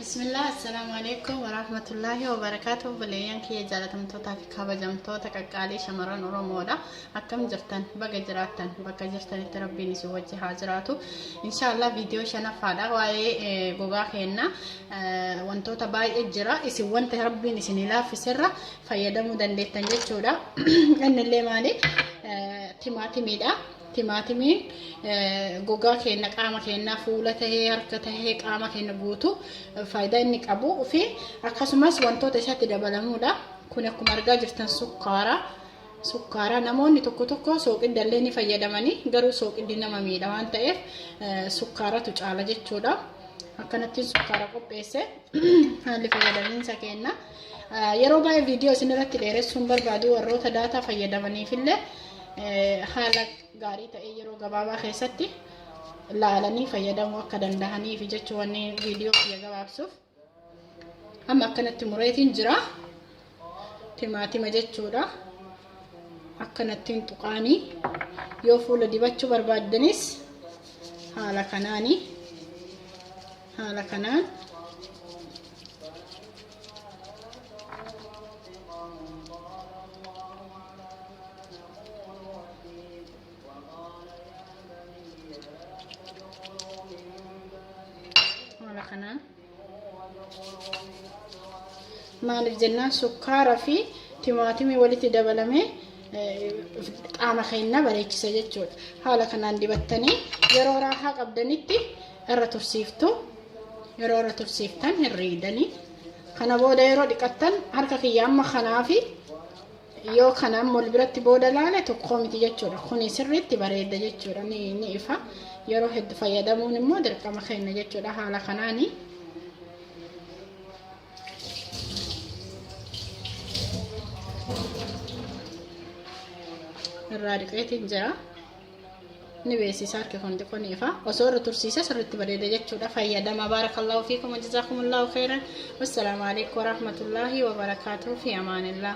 Bismillah, assalaamu alaikum warahmatullaahi wabarakaatuh. Obboleeyyan kiyya jaalatamtootaa fi kabajamtoota qaqqaalii shamarran Oromoodha. Akkam jirtan? Baga jiraattan. Bakka jirtanitti Rabbiin isin wajji haa jiraatu. Inshaallah viidiyoo shanaffaadha. Waa'ee gogaa keenna wantoota baay'ee jira. Isin wanta Rabbiin isin laaffiserra fayyadamuu dandeettan jechuudha. Innillee maali? Timaatimiidha. Timaatimiin gogaa keenya qaama keenyaa fuula tahee harka tahee qaama keenya guutuu faayidaa inni qabu fi akkasumas wantoota isatti dabalamuudha. Kun akkuma argaa jirtan sukkaara. Sukkaara namoonni tokko tokko sooqidda illee ni fayyadamanii garuu sooqiddi nama miidha waan ta'eef sukkaaratu caala jechuudha. Akkanattiin sukkaara qopheesse haalli fayyadamiinsa keenya. Yeroo baay'ee viidiyoo isin irratti dheeressuun barbaadu warroota daataa fayyadamaniifillee haala gaarii ta'ee yeroo gabaabaa keessatti laalanii fayyadamuu akka danda'aniif jechuun wanni viidiyoo kiyya gabaabsuuf. Amma akkanatti mureetiin jira. Timaatima jechuudha. Akkanattiin tuqaanii yoo fuula dibachuu barbaaddanis haala kanaanii haala kanaan haala kanaan maaliif jennaan sukkaara fi timaatimii walitti dabalamee qaama keenya bareechisa jechuudha. Haala kanaan dibattanii yeroo raahaa qabdanitti irra tursiiftu. Yeroo irra tursiiftan hin riidanii. Kana booda yeroo dhiqattan harka kiyya amma kanaafi yoo kana amma wal biratti booda laale tokko miti jechuudha. Kuni sirriitti bareeda jechuudha. Ni ifa. Yeroo hedduu fayyadamuun immoo dirqama keenya jechuudha haala kanaani. Irraa dhiqeetiin jira. Ni beeksisa harki kun xiqqoo ni ifa. Osoo irra tursiise sirriitti bareeda jechuudha. Fayyadama. Baarakallahu fiikum wa jazaakumullahu khairan. Wassalaamu alaikum warahmatullaahi wabarakaatuh. Fi amaanillah.